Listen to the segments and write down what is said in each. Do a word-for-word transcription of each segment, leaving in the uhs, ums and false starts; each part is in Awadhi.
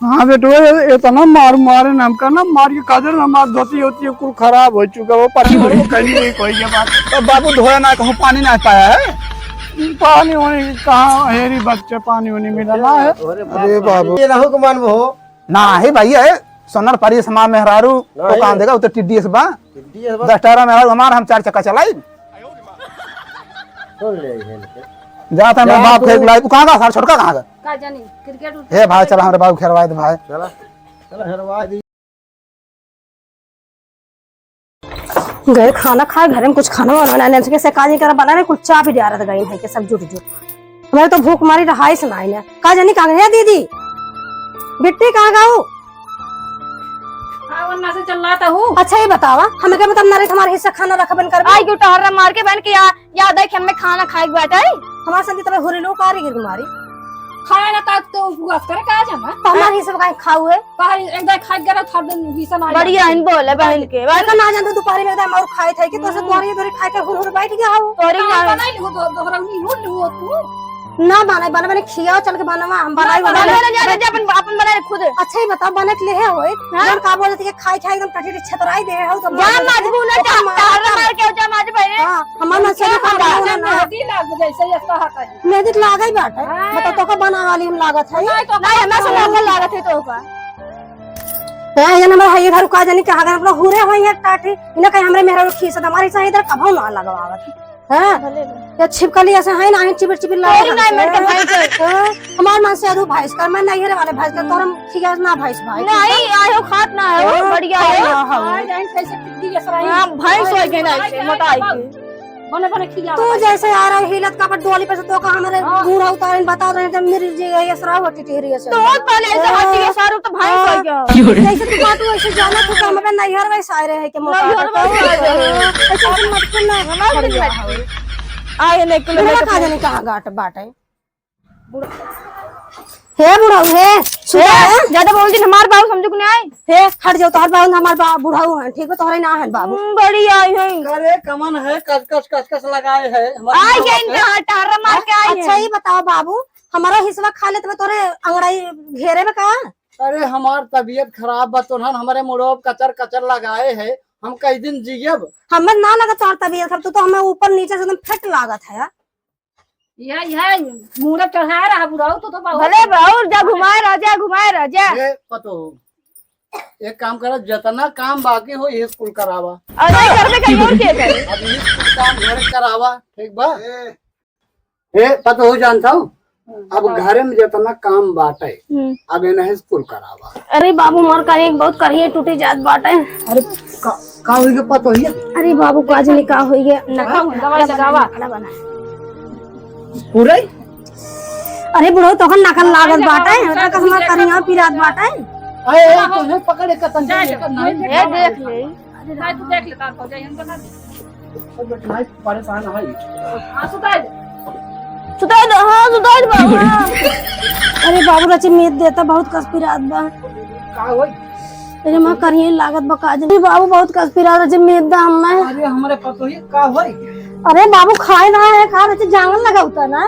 हाँ बेटवा, ये इतना मार मारे ना हमका ना, मार के काजर ना, हमार धोती होती है, कुल खराब हो चुका, वो पानी भर को कहीं नहीं कोई के पास। तो बाबू धोया ना, कहूँ पानी ना पाया है। पानी वानी कहाँ है रे बच्चे, पानी वानी मिला ना है। अरे बाबू। ये रहू के मन में हो। ना है भैया, है सोनर परी समा मेहरारू, तो नहीं। कान देगा, वो तो टिड्डी से बा। टिड्डी से बा। दस टायरा मेहरारू हमार, हम चार चक्का चलाई। सुन ले, ये ले। जाता है, मैं जा बाप तू। खेल लाई, तू कहाँ का सार छोटका कहाँ का? का जानी, क्रिकेट उठ- हे भाई, चला हमरे बाबू खेलवाए दे भाई। चला, चला हेरवा दी। गए खाना खाए, घरे में कुछ खाना वाना बनाने से, से काजी कर बना रहे, कुल चाप ही डारत गई है के सब जुट जुट। हमारे तो भूख मारी रहाई से नाई ना। का जानी कहाँ गए दीदी? बिट्टी कहाँ गाऊ? हाँ, वन्ना से चल रहा था हूँ। अच्छा, ये बतावा, हमें क्या मतलब ना रे, हमारे हिस्सा खाना रखबन कर। आई क्यों टहर्रा मार के बहन के या-, याद है कि हमें खाना खाए के बाटे? हमारे संग तबे हुरे लोग आ रही गिर मारी। खाए ना ता तो उपवास करे का जाना? तो हमारे हिस्सा काहे खाऊ है? बाहर एक दाई खाए गरत हर दिन हिस्सा ना बढ़िया जाना। इन बोले बहन के, बस। तो ना जानते दोपहर में एकदम और खाए थे कि तो से हम्म। तोहरे इधर खाए के हुर हुर बैठ गया हो। तोरी कहाँ ना बनाई हो, दो-, दोहरौनी हो, हो तू। ना बनाई, बने बने खियाओ, चल के बनवा, हम बनाई, बनाई, बनाई। बनाई, जा, जा, जा, अपन, अपन बनाई खुद। अच्छा, ही बताओ, बने के लिए है होई? हाँ? जौन का बोलत है कि खाई, खाई एकदम टटी छतराई दे है, हो तो जा, बोलत है, मजबूर ना, तो जा, हमारा तार काम। मार के जा, मजबूर है। हाँ, हमार मन से क्या दुकान करना वाला है? ना। मेहंदी लाग जैसे ये कहत है। मेहंदी तो लागे ही बाटे। हाँ। बताओ, तो का बना वाली हम लागत है? नहीं, तो नहीं, हमें से नॉर्मल लागत है तो का। हैं, ये नंबर है, ये घर का जानी कहाँ गए, अपना हुरे होई है टाटी। इन्हें कहीं हमरे मेहरा खीस, हमारी सही इधर कभो ना लगवावत। हैं? भले बा। ये छिपकली ऐसे है ना, ही चिबिर चिबिर तोरी लागत नहीं, है। मैं तो भैंस है। हैं? हमार मन से अदू भैंस कर, मैं नहीं हरे वाले भैंस कर, तोर हम खियास ना भैंस भाई। नहीं, आयो खात ना है, हाँ, बढ़िया है। हाँ, हाँ। आ जाए कैसे टिड्डी जैसा रही। हाँ, भैंस हो गई ना, ऐसे मोटा है कि। बने बने खिया तू बताइए। जैसे आ रहा है हिलत का पर डोली पे से तो का हमरे हाँ। बूढ़ा उतारे बता रहे हैं, जब मेरी जी गई असरा हुआ टिटहरी ऐसे। तो बहुत पहले ऐसे हाँ। हटी है, सारू तो भैंस हो गया। हाँ। जैसे तू बात वैसे जाना, तू तो हमारे नैहर वैसे आए रहे हैं कि मोटा नैहर होता वैसे आए रहे हैं। है। ऐसे तुम मत सुन ना। हमारे बढ़िया। आए नहीं किलो मेरा का जाने कहाँ गाट बाटे। हे बुढ़ऊ, हे, सुधा हे, है? ज्यादा बोल दिन हमार बाबू समझो कि नहीं आए? हे, हट जाओ, तोहर बाबू, हमार बा-, बुढ़ऊ है, ठीक है, तोहरे ना है बाबू। हम्म, बड़ी आई है। अरे, कमन है, कस, कस, कस, कस लगाए है, हमार आई बाबू गए है। इनका, टारा मार के आई अच्छा, है। ये बताओ बाबू, हमारा हिस्सा खा लेते तोरे अंगड़ाई घेरे में का? अरे, हमार तबीयत खराब बा, तोहन हमारे मुड़ो कचर, कचर लगाए है, हम कई दिन जियब? हमें ना लगा तोहर तबीयत खराब, तू तो हमें ऊपर नीचे से एकदम फिट लागत है। यह, यह मूरत चढ़ाए रहा बुढ़ऊ, तू तो बहुत भले बाउर जा, घुमाए रह जा, घुमाए रह जा। ये पतो, एक काम करा, जितना काम बाकी हो, ये कुल करावा। और नहीं करबे कहीं और के करे? अब ये कुल काम घर करावा, ठीक बा? ए, पतो हो जानता हूँ, अब घरे में जितना काम बाटे, हम्म। अब इन्हें कुल करावा। अरे बाबू, मोर करेंट बहुत करिए टूटी जात बाटे। अरे का, का होई गे पतोहिया? अरे बाबू, का जाने का होई गे। नका दवाई लगावा। नका बना। पूरे? अरे बुढ़ऊ, तोहन नकल लागत बाटे, हमरा तो हमार करिया पिरात बाटे। अरे, ए, तोहे पकड़ के तन जा, जा। ए, देख ले। अरे भाई, तू देख ले, तार भौजाई, हम बता दे। ओ बेटा, भाई, परेशान है। हाँ, सुताई दे। सुताई दे, हाँ, सुताई दे, बाबू, हाँ। अरे बाबू, रचे मेद देता, बहुत कस पिरात बा। का होई? अरे माँ, करिए लागत बा काज। अरे बाबू, बहुत कस पिरात, रचे मेद दा हमें। अरे हमरे पतोही, का होई? अरे बाबू, खाए ना है, का रचे जांगल लगा होता ना।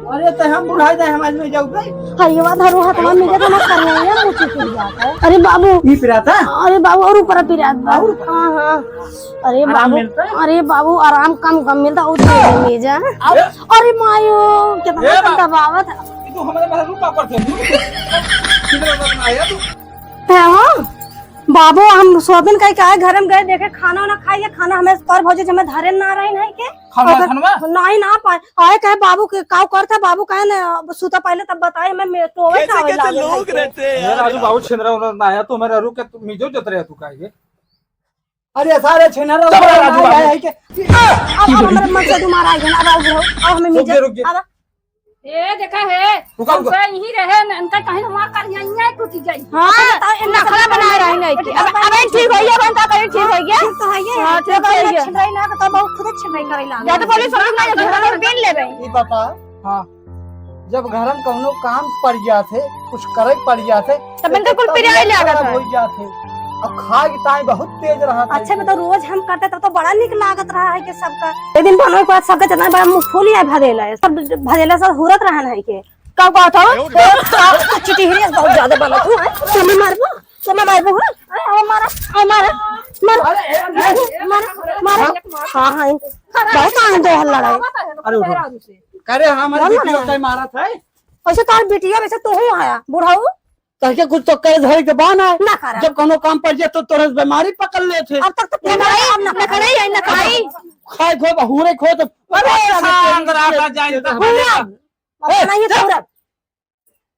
अरे, तो हम बुढ़ाई जाए, हम आज में जाऊ गए। हरियवा धरो हाथ में मिले तो मत करिए, ये मुझे फिर जाता है। अरे बाबू। ई पिराता? अरे बाबू, और ऊपर पिरात बा। और? हाँ, हाँ। अरे आराम बाबू, मिलता है? अरे बाबू, आराम कम, कम मिलता, वो दे दे मेजा। अब? अरे मायो, कितना ए बा-, दबावत है। ये तो हमारे, हमारे रूपा पर थे। किधर बस में आया तू? है हो? बाबू, हम सोबिन कह के आए, घर में गए, देखे खाना वाना खाइए, खाना हमें तोर भौजी हमें धरे ना रही नहीं के। खाना, अगर खानवा? नहीं ना पाए। आए कहे बाबू के काव करता, बाबू कहे ना, अब सुता पहले तब बताए, हमें मे-, टोवे कैसे, खावे कैसे लागे लोग भाई के। रहते हैं यार। मेरा राजू बाबू छिंदरा उंदरा ना आया, तो मेरा रुक के तू मिजो जत रहे तू काहे? अरे सारे छिंदरा तब उंदरा राजू ना बाबू। आया है के? अब, अब हमारे मन से तुम्हारा आ गया ना, अब आओ, अब हमें रुक मिजो, जा, रुक जा। अब ए, देखा है, रुका, रुका। हमसे यहीं रहे न, इनका कहीं हमार कर यहीं टूटी जाई। हाँ, अच्छा, बताओ, इनका नखरा सब बनाए रही नहीं कि। अब, अब ठीक हो गया, बनता कहीं ठीक हो गया। ठीक तो है ये, हाँ, ठीक तो हो गया। छिड़ाई ना, तो बहुत खुद छिड़ाई करे लागे। ज्यादा बोले, समझ ना, घर में पीन ले गई। ये बता, हाँ, जब घर में कौनो काम पड़ जात है, कुछ करे पड़ जात है, तब इनका कुल तब पिराए लागत है। हो जात है। अब खाए के ताई बहुत तेज रहत है। अच्छा, बताओ, रोज हम करते तब तो बड़ा निक लागत रहा है कि सबका। एक दिन बनवे के बाद सबका जितना बड़ा मुंह फूल आए भदेला है, सब भदेला सब हुरत रहन है के। का कहत हो? ए, का, तू चिटिहरी बहुत ज्यादा बनत हो, हैं? तू हमें मारबो? तू हमें मारबो, हैं? अरे, अरे, मारा, अरे, मारा, मारा, अरे, ए, ए, मारा, ए, मारा, अरे, मारा। अरे, हाँ, हाँ, बहुत आनंद है लड़ाई। अरे, उठो। करे हमारे लड़ बिटिया लड़ाई। के मारत है। वैसे तोर बिटिया, वैसे तू हूँ आया, बुढ़ऊ। तहके कुछ तो करे धरे के बा ना। ना करा। जब कोनो काम पड़ जाए तो तोरे से बीमारी पकड़ लेत है। अब तक तो ना खाई, अब ना खाई, ना खाई। खाए खो, हुरे खो तो अरे, सांद्रा का जाए तो हुआ। ए, अब नहीं चल, पूरा।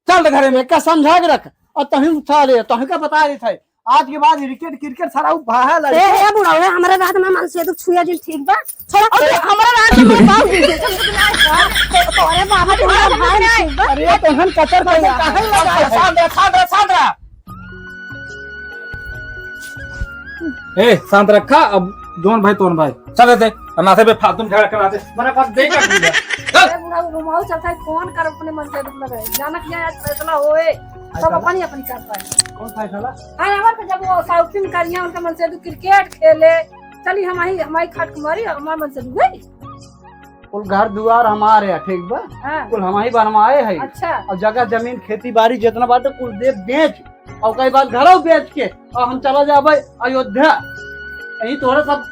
चल घरे में, का समझा के रख। और तहीं उठा ले, तहीं का बता रही था। आज के बाद cricket, cricket सारा उ भाहा लड़के। ए, ए, बुढ़ऊ, ए, हमरे बात में मन से दुख छुआ जिन, ठीक बा? छोड़ा, अरे, हमरा रात में बाप जी, तोरे बाबा के हमरा भाई ठीक बा? अरे, तो हम कचर कचर काहे लगा है? सांद्रा, सांद्रा, सांद्रा। ए, शांत रखा, अब जोन भाई तोन भाई। चल दे, नाते बे फालतू में झगड़ा कराते। मना कर दे कर दिया। चल। अरे, बुढ़ऊ, घुमाऊ चलता है, फोन कर अपने मन से दुख लगे। जाना क्या आज फैसला होए, सब अच्छा। अपनी, अपनी करता है। कौन फैसला? हाँ, हमारे को जब वो शौकीन करिया, उनका मन से दुख cricket खेले, चली हम आई, हमारी खाट कुमारी और हमारे मन से दुख गई। कुल घर दुआर हमारे है, ठीक बा? हाँ। कुल हम ही बनवाए है। अच्छा। और जगह जमीन खेती बाड़ी जितना बाटे कुल दे बेच, और कई बात घरों बेच के और हम चला जाबे अयोध्या। यही तोहरे सब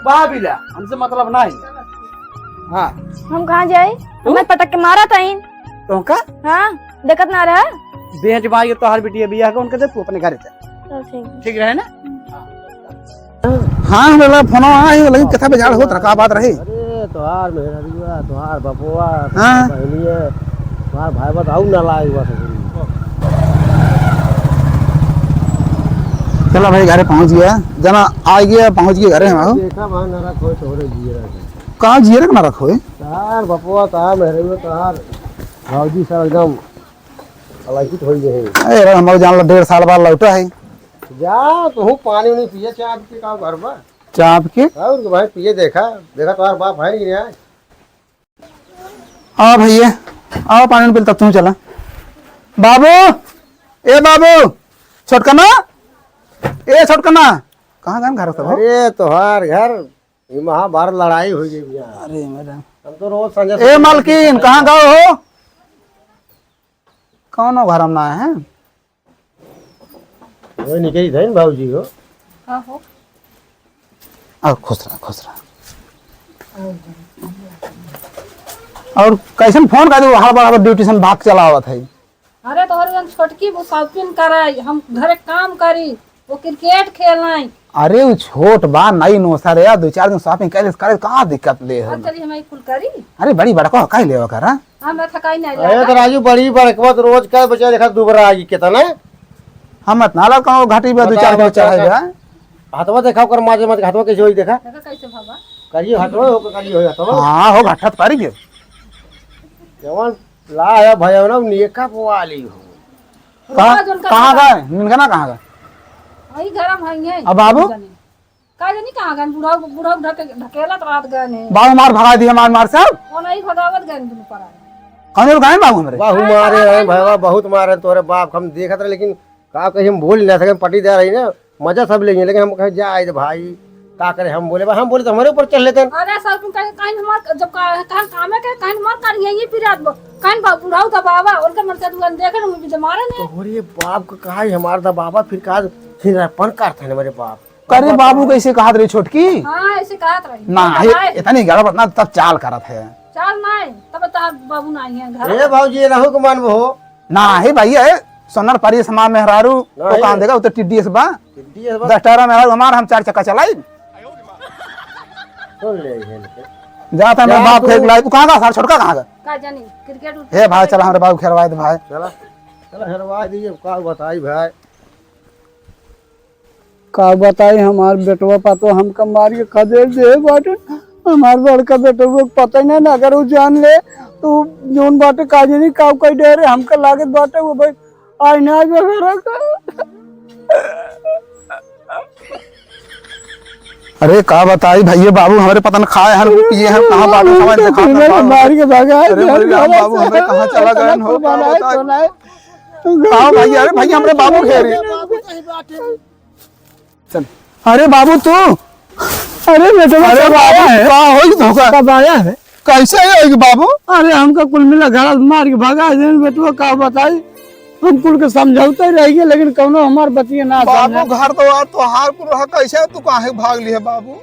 बाबिला, हमसे मतलब नहीं। हाँ। हम कहाँ जाई? तू? हमें पटक के मारा तईन। तो का? हाँ, देखत ना रहा। बेच बाई के तोहार बिटिया बियाह के उनके दे, तू अपने घरे चल। चल ठीक। ठीक रहे ना? हाँ, हमरा फोन आया है, लेकिन कथा बेजार होत रहा, का बात रही? अरे, तोहार मेहररुआ, तोहार बपुआ, हाँ। तोहार बहनिया, तोहार भाई बताऊ ना लाए हुआ ससुरी। चला भाई, घरे पहुँच गया, जना आ गया, पहुँच गया घरे हम। देखा भाई, नरक होए तोहरे जियरा के। कहाँ जियरा के नरक होए? तोहार बपुआ, तोहार मेहररुआ, तोहार भौजी सब एकदम अलग ही हो गए हैं। अरे, हम जान लो, डेढ़ साल बाद लौटा है। जा, तू पानी उनी पिए, चाप के का घर बा? चाप के? और के भाई पिए, देखा, देखा तोहार बाप है नहीं रे। आओ भैया, आओ पानी उनी पी ले, तब तू चला। बाबू, ए बाबू, छोटकना, ए छोटकना, कहाँ गन घर तब? अरे तोहार घर, ये महाभारत लड़ाई हो गई भैया। अरे मैडम। हम तो रोज संजय ए से मालकिन, कहाँ गए हो? कौनो घर में ना है। वो निकली था ना बाबूजी हो। हाँ हो। आ, खुश रहा, खुश रहा। और कैसन फोन कर दू, हड़बड़ हड़बड़ ड्यूटी से भाग चला आवत है। अरे तोहरे जन छोटकी वो शौकीन कराई, हम घरे काम करी, वो cricket खेलाई। अरे उ छोट बा, नई नोसर है, दो चार दिन shopping करे, करे, कहाँ दिक्कत ले हो? अब चली हम कुल करी। अरे बड़ी बड़का हो, काहे लेवा करा? हम थकाई नहीं अरे लगा। तो राजू, बड़ी बड़कवा तो रोज का बचा देखा दुबरा आगी कितना। हम इतना लग कहूँ घाटी पे दो बता, चार किलो बता, चढ़ाई बता। बा। हथवा देखा ओकर माजे माजे हथवा कैसे होई देखा। देखा कैसे बाबा? करिए हथवा हो, करिए हो हथवा। हाँ, हो घाटा तो करिए। जवान ला है भाई ना, नेका वाली हो। कहाँ, रोज उनका कहाँ पता। गए? मिनगना कहाँ गए? वही घर में है। अब बाबू? का जानी कहाँ गए, बुढ़ऊ, बुढ़ऊ ढके-, ढकेलत रहत गए ने। बाबू मार भगा दिए, मार, मार सब। वो नहीं भगावत गए दुनू पराए। कौन लोग गए बाबू हमरे? बाहू मारे हैं भैया, बहुत मारे हैं तोरे बाप, हम देखत रहे, लेकिन का कही हम बोल ना सके, पटीदार रही ना, मजा सब लेंगे, लेकिन हम कहे जा आए भाई, का करे, हम बोले, हम बोले तो हमारे ऊपर चढ़ लेते हैं। अरे सर, तुम कहीं, कहीं हमार, जब का, कहीं कामे के, कहीं हमार कर यही फिर रात भर, कहीं बा-, बुढ़ऊ दबावा, उनके मन से दुकान देखे ना, मुझे मारे ने। तोहरे बाप का कहा है हमार दबावा, फिर का, फिर अपन करते हैं हमारे बाप। करे बाबू कैसे कहत रही छोटकी? हाँ, ऐसे कहत रही। ना, हम ये बताए। इतनी गड़बड़ ना, तब चाल करत है। चाल नहीं, तब तो बाबू नहीं है घर। ए भौजी, ये रहू के मानबो हो? ना, हे भैया, ए, सोनर परी समा मेहरारू, ना, तो ये काम देगा, वो तो टिड्डी से बा। टिड्डी से बा। दस टायरा मेहरारू हमार, हम चार चक्का चलाई। सुन ले, ये ले। जाता मैं जा बाप तू। खेल लाई, तू कहाँ का सार छोटका कहाँ का? का जानी, cricket उठ हे भाई, चला हमारे बाबू खेलवाए दे भाई। चला, चला हेरवा दीजिए, का बताई भाई। का बताई, हमार बेटवा पातो हमका मार के खदेड़ दे बाटे। हमार बड़का बेटवा के पता ही ना, ना अगर वो जान ले तो जौन बाटे काजे नहीं काव कई दे रे, हमका लागत बाटे वो भाई आज ना आज वगैरह का। अरे का बताई भैया, बाबू हमरे पता न खाए हन, पिए हन, कहाँ बाटे, समझ में खात ना बाबू। मार के भगा अरे दे, मेरे राम, बाबू हमरे कहाँ चला गए हो, का बताई? सुनाए। आओ भैया, अरे भैया, हमरे बाबू घेरी। चल। अरे बाबू तू। अरे बेटवा, अरे कब आया बाबू, है? का होई धोखा? कब आया है? कैसे है बाबू? अरे, हमका कुल मिला घर मार के भगा देन बेटवा, का बताई। हम कुल के समझौते रह गए, लेकिन कौनो हमार बतिया ना बाबू, समझे। घर तो यार तोहार कुल रहा, कैसे तू काहे भाग लिहे बाबू?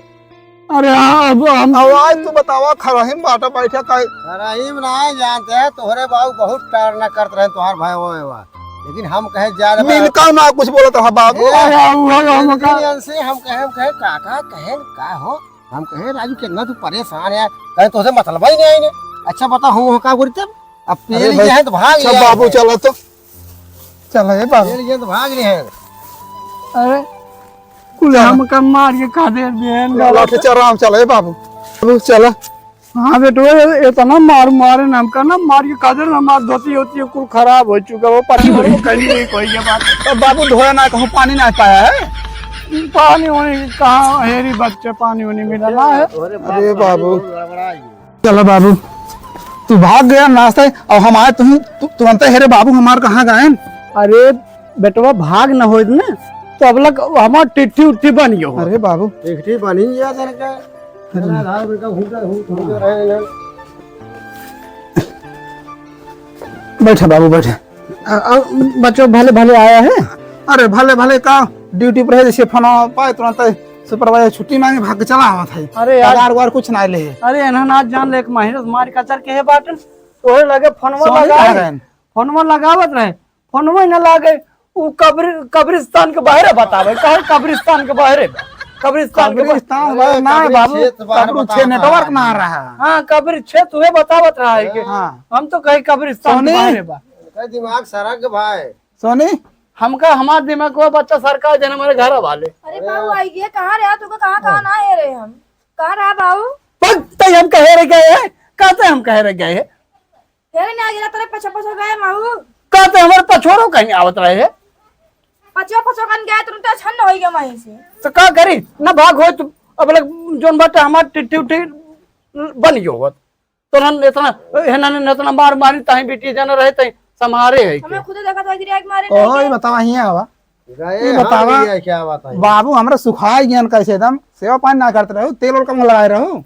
अरे हाँ, अब हम अब आज तू बतावा, खरही में बाटा बैठा का? खरही में ना जानते हैं, तोहरे बाबू बहुत टार ना करत रहे, तोहार भाई वो है वा। लेकिन हम कहे जा रहे मिनका ना कुछ बोलत रहा बाबू। ए, अरे, हम, हम, हम, इनसे हम कहे, हम कहे, "काका, कहे, का हो?" हम कहे, "राजू, कितना तू परेशान है?" कहे, "तोसे मतलब ही नहीं है।" अच्छा, बता, हम वहाँ का बोलते? अब अरे पेल भाई, गए हैं तो भाग सब लिया बाबू है। चलो तो। चलो, ए बाबू। पेल गए तो भाग रहे हैं। अरे, कुल चलो। हमका मार के खदेर दिए हैं, चलो, बाबू। अच्छा, आराम चलो, ए बाबू। बाबू, चलो। हाँ बेटो, ए-, इतना मार मारे ना हमका ना, मार के खदेर ना, हमार धोती होती है, कुल खराब हो चुका, वो पानी भर को कहीं नहीं कोई के बात। तो बाबू, धोया ना कहूँ, पानी ना पाया है? पानी वानी कहाँ, हेरी बच्चे, पानी वानी मिला ना है। अरे बाबू। चलो बाबू, तू भाग गया नाश्ता, और हम आए तुम तु-, तुरंत, "हेरे बाबू हमार कहाँ गए?" अरे बेटवा, भाग न होइत न, तो अब लग हमार टिट्ठी उट्ठी बन गयो हो। अरे बाबू। टिट्ठी बनी गया तेरे का। अरे। तेरा आधार बेटा घूमते, घूम, घूमते रहे हैं। बैठा बाबू, बैठा। अ, अ, बच्चों, भले भले आया है? अरे भले भले का, ड्यूटी पर है, जैसे फोन पाए तुरंत सुपरवाइजर छुट्टी मांगे, भाग के चला आवत है। अरे यार। पगार उगार कुछ ना ले। अरे एनहन आज जान ले, एक महीना से मार कचर के है बाटन, तोहरे लगे फोनवा सोनी लगाए। कहाँ गए? फोनवा लगावत रहे, फोनवा ही ना लागे। उ कब्र-, कब्रिस्तान के बाहरे बतावे, कहे कब्रिस्तान के बाहरे बा। कब्रिस्तान के बाहरे। कब्रिस्तान अरे, बाहर ना है कब्र बाबू, क्षेत्र बाहर कब्र बतावत छे network रहा। ना रहा। हाँ, कब्र क्षेत्र उहे बतावत रहा है कि हाँ। हम तो कहे कब्रिस्तान के सोनी। बाहरे बा। इनका दिमाग सड़क भाई। सोनी। हमका हमार दिमाग को बच्चा सरकार जन हमारे घर वाले। अरे बाबू, आई गए, कहाँ रहे? तुमको कहाँ, कहाँ ना है रहे हम? कहाँ रहा बाबू? बस, तई हम कहे रह गए हैं? कहते हम कहे रह गए हैं? हेरे ना गिरा, तेरे पछो पछो गए माऊ। कहते हमारे पछोरो कहीं आवत रहे हैं? पछो पछो कन गए, तुरंत छन्न होई गए वहीं से। तो का करी? ना भाग होय तो अब लग जोन बाटे हमार टिट्ठी उट्ठी बन गयो होत। तो ना इतना, है ना, ना इतना मार मारी, ताही बेटी जाना रहे, ताही संभारे है हमें के? खुदे देखा था, गिरा के मारे ओहो, नहीं ये के? बतावा, हियाँ आवा। गए ये हम बतावा, गिरा, क्या बात है? बाबू हमरा सुखाई गयन कैसे एकदम, सेवा पानी ना करत रहू, तेल ओल कम लगाए रहू।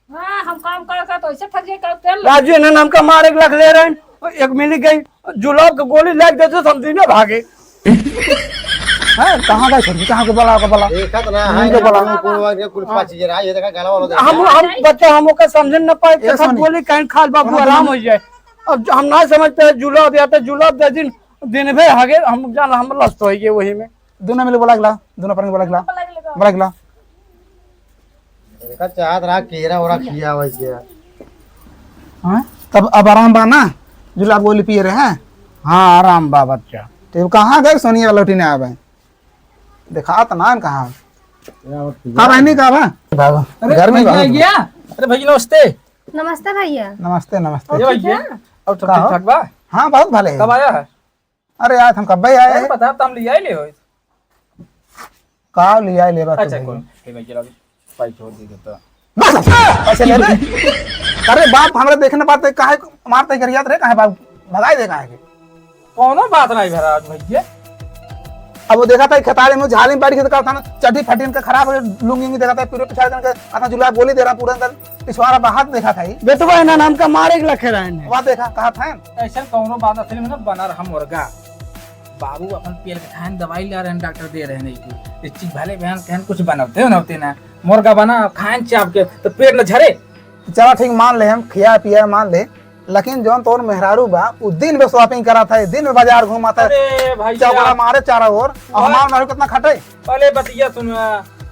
हाँ, हम काम कर कर तो ऐसे थक जाए, का तेल राजू, इन्हें हमका मारे के लख ले रहे हैं, एक मिली गई, जुलाब के गोली लाग देते तो हम दिने भागे। हैं, कहाँ गए छोटकी, कहाँ को बोला, को बोला? देखत ना, इनके हाँ, बोला। ये कुल, कुल हाँ। पाँच ये रहा, ये देखा, गला वाला देखा। हम, हम बच्चा, हम ओकर समझे न पाए, ये कैसा सोनी। गोली कहीं खा, बाबू, सुनो, आराम सुनो। हो जाए। अब हम ना समझ पाए, जुलाब या तो जुलाब दे दिन, दिन भर हगे, हम जान, हम लस्त हो गए वही में। दोनों मिले बोला गला, दोनों पर बोला गला, बोला गला। इनका चाहत रहा केरा ओरा खिया वैसे। हाँ? तब अब आराम बा ना? जुलाब गोली पिए रहे हैं? हाँ, आराम बा बच्चा। तो कहाँ गए सोनिया लौटी ना आवे? देखात ना कहाँ? का बहनी का बा? बाबा, अरे घर में भैया बाबा। आ गया। अरे भैया नमस्ते। नमस्ते भैया। नमस्ते, नमस्ते। और ये ठीक भैया, है? और सब का ठीक हो? ठाक बा? हाँ, बहुत भले है। कब आया है? अरे यार, हम कब्बे आए अरे हैं। बता, तो हम लिया ही ले होई। का लिया ही लेबा तू अच्छा, भैया? कौन? हे भाई, चला, भाई, छोड़ दे देता। बस, पैसे ले ले। अरे बाप, हमरा देखे ना बात, काहे मारते गरियात रे, काहे बाप, भगाई दे काहे के? कौनो बात नहीं भरा आज भैया। अब वो देखा था, खतारे में झाली में बैठ के तो का था ना, चड्ढी फटी इनका खराब हो गई, लुंगी में देखा था, पूरे पिछाड़ के इनका, अपना जुलाब गोली दे रहा, पूरा अंदर पिछवाड़ा बाहर देखा था ही। बेटवा, इन्हें हमका मारे के लखे रहन है। वहाँ देखा, कहा था। ऐसा कौनो बात असली में ना बना रहा मुर्गा। बाबू अपन पेट के खाएन दवाई ला रहे हैं, डॉक्टर दे रहे हैं नहीं की। इस चीज भले बहन कहन कुछ बनते हो ना होते ना। मुर्गा बना, खाएन चाप के, तो पेट न झरे। चला ठीक, मान ले हम, खिया पिया मान ले, लेकिन जौन तोर मेहरारू बा, उ दिन में shopping करत है, दिन में बाजार घूमत है, अरे भैया। चौकड़ा मारे चारों ओर, और हमार मेहरारू कितना खटे? पहले बतिया सुन,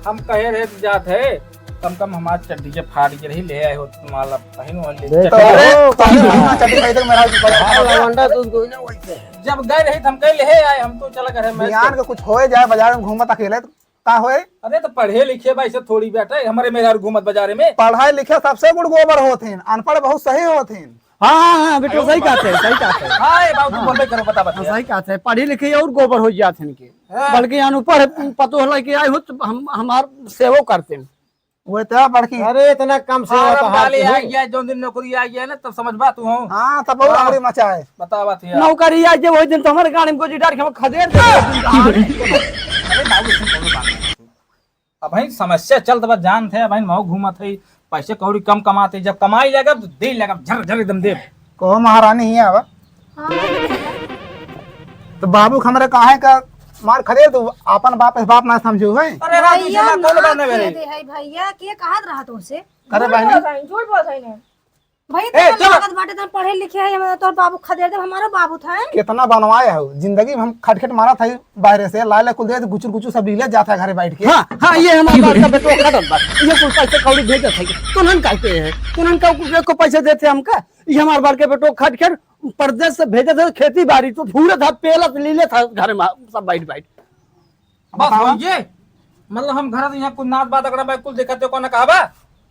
हम कहे रहे तो जात है, कम कम हमार चड्डी के फाड़ के रही, ले आए हो तुम्हारा पहन वाले देख चड्डी। तो, अरे, पहले हम चड्डी खरीदे के मेहरारू के बाजार हाँ, में। लवंडा तो कोई ना वैसे है। जब गए रही तो हम कहे ले आए, हम तो चला करे, मैं बिहान तो के कुछ होए जाए, बाजार में घूमत अकेले, का होए? अरे तो पढ़े लिखे बा, ऐसे थोड़ी बैठे, हमारे मेहरारू घूमत बाजारे में। पढ़ाई लिखे सबसे गुड़ गोबर होत हैं, अनपढ़ बहुत सही होत हैं। हाँ, हाँ, हाँ, बेटो, सही कहते हैं, सही कहते हैं। हाँ, ये बाबू, तू हाँ। बोलबे करो, बता, बता। हाँ, सही कहते हैं, पढ़ी लिखी और गोबर हो जात हैं इनके। हाँ। बल्कि अनपढ़ पतोह लेके आए हो तो हम, हमार सेवो करते हैं। वो तो बड़की। अरे, इतना कम से फार्म होता है डाले कि आ नहीं? गया, जो दिन नौकरी आ गया ना, तब समझ बात तू हो। हाँ, तब बहुत हाँ। हमारी मचा है। बता बात यार। नौकरी आ गया, वही दिन तो हमारे गाड़ी में गोजी डाल के हम खदेड़ दे। अरे बाबू, सुन, सुन, बात। अब भाई समस्या चलत बा, जानत है, अब भाई मऊ घूमत है, पैसे कौड़ी कम कमाते, जब कमाई लगब तो दे लगब, झर झर एकदम देब। कहो महारानी हियाँ आवा। हाँ। तो बाबू के हमरे काहे का मार खदेर, तू आपन बाप बाप ना समझू है। अरे राजू भैया, झेला कौन ना बात में खेदे है भैया, के कहत रहा तुमसे? अरे झूठ बहनी। बोलत है, झूठ बोलत है ने। भाई ए, तो चुप। लागत बाटे, तुम पढ़े लिखे है, ये तोर बाबू खदेर दे, हमारो बाबू था। कितना बनवाए हो, जिंदगी में हम खटखट मारत है, बाहरे से लाए ला कुल दे, गुचुर गुचुर सब लीले जाता है घरे बैठ के। हाँ, हाँ, ये हमारे बाप का बेटवा खटत बा, ये कुल पैसे कौड़ी भेजत है, तुनहन कहते हैं, तुनहन का को पैसे देते हमका, ये हमारे बाप के बेटवा खटखट परदेस से भेजत है, खेती बाड़ी तो फूरत है, पेलत लीले था घर में सब बैठ बैठ। बस बतावा। हो ये? मतलब हम घर से यहाँ कुल नाच बात अगड़ा कुल देखत हो, कौन कहबा?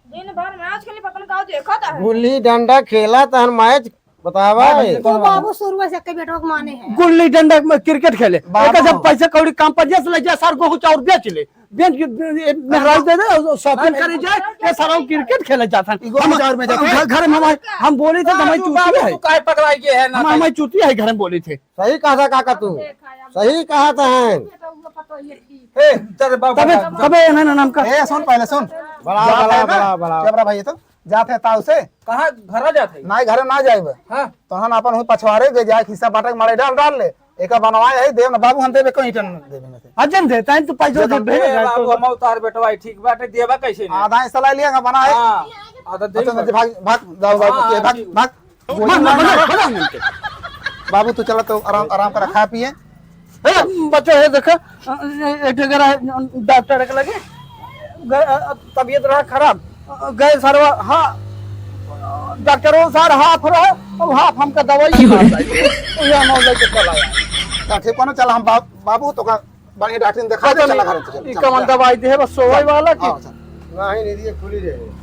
दिन भर मैच खेली, पता नहीं का देखत है। गुल्ली डंडा खेला तहन मैच बतावा हाँ, है। तो बाबू शुरू से के बेटवा के माने है। गुल्ली डंडा में क्रिकेट खेले। बाबू। एकर जब पैसा कौड़ी काम पर जैसे ले जा, सार गेहूं चाउर बेच ले। बेच के, ए, मेहरारू दे दे, शॉपिंग करे जाए, ये सारा क्रिकेट खेले जात हन। ई गेहूं हम, चाउर में जाते हम हैं। घर, घर में हमारे, हम बोले थे, हाँ, हमारी तू चूतिया बाबू, है। तू काहे पगलाई के है ना? हम, हमारी चूतिया है, घर में बोले थे। सही कहा था काका तू, सही कहा था है। ए, चल बाबू, तबे, बाबू। तबे एने ना नाम का। ए, सुन पहले सुन। बड़ा, जात बड़ा, है ना? बड़ा, बड़ा। चबरा भाई, ये तो जात है ताऊ से। कहाँ घरा जात है? नाई, घरे ना जाइब। हाँ। तोहन अपन हुई पछवारे दे जाए, हिस्सा बांटे के मारे डाल, डाल ले। एका बनवाए है, देव ना बाबू, हम देबे कोई टन देबे ना। अजन दे, ताइन तो पैसा दे दे, भेज दे, बाबू, तो हम उतार बेटवा, ठीक बाटे, देबा कैसे नहीं? आधा हिस्सा ला लिया, बना है। हाँ, आधा दे अच्छा, भाग, भाग, जाओ, जाओ, हाँ, ये भाग, ठीक। भाग। गोली मार, मार, मार, मार, मार। मार। बाबू, तू चला तो आराम, आराम करा, खा पिए। ए, बच्चा, ये देखा, ए, एक जगह रहा, डॉक्टर के लगे, गए, अ, तबीयत रहा खराब, अ, गए सरवा, हाँ, डॉक्टर वो सार हाफ रहा, अब हाफ हमका दवाई की मार लाई। तो ये हम लेके चला आया। हाँ, ठीक बा ना, चला हम बाब-, बाबू तो का बढ़िया डॉक्टर ने दिखा दे, चला घर, चला, ई चला, कमन चला। दवाई दे, बस सोवई वाला की? हाँ, चला। नहीं, नहीं, ये खुली रहे।